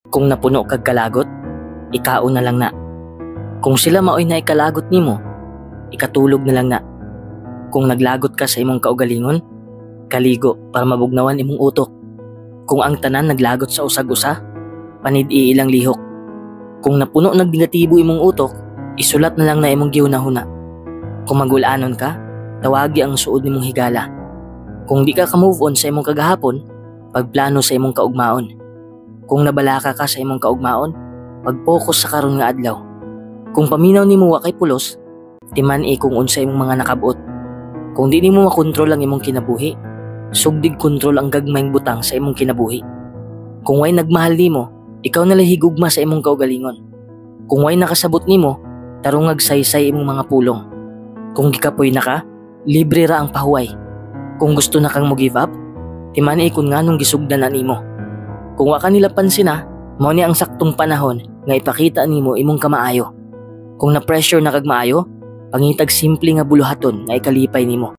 Kung napuno kag kalagot, ikaon na lang na. Kung sila maoy na ikalagot nimo, ikatulog na lang na. Kung naglagot ka sa imong kaugalingon, kaligo para mabugnawan imong utok. Kung ang tanan naglagot sa usag-usa, panid-i ilang lihok. Kung napuno nag negatibo imong utok, isulat na lang na imong gihuna-huna. Kung magulanon ka, tawagi ang suod nimong higala. Kung di ka ka-move on sa imong kagahapon, pagplano sa imong kaugmaon. Kung nabalaka ka sa imong kaugmaon, pag-focus sa karon nga adlaw. Kung paminaw nimo wa kay pulos, timan-i kung unsa imong mga nakabot. Kung di nimo makontrol ang imong kinabuhi, sugdig kontrol ang gagmayng butang sa imong kinabuhi. Kung way nagmahal nimo, ikaw na higugma sa imong kaugalingon. Kung way nakasabot nimo, tarungag saysay imong mga pulong. Kung gikapoy na ka, libre ra ang pahuway. Kung gusto na kang mo give up, timan-i kung nganong gisugdan na nimo. Kung wa ka nila pansin na, mao ni ang saktong panahon nga ipakita nimo imong kamaayo. Kung na-pressure na kag maayo, pangitag simple nga buluhaton nga ikalipay nimo.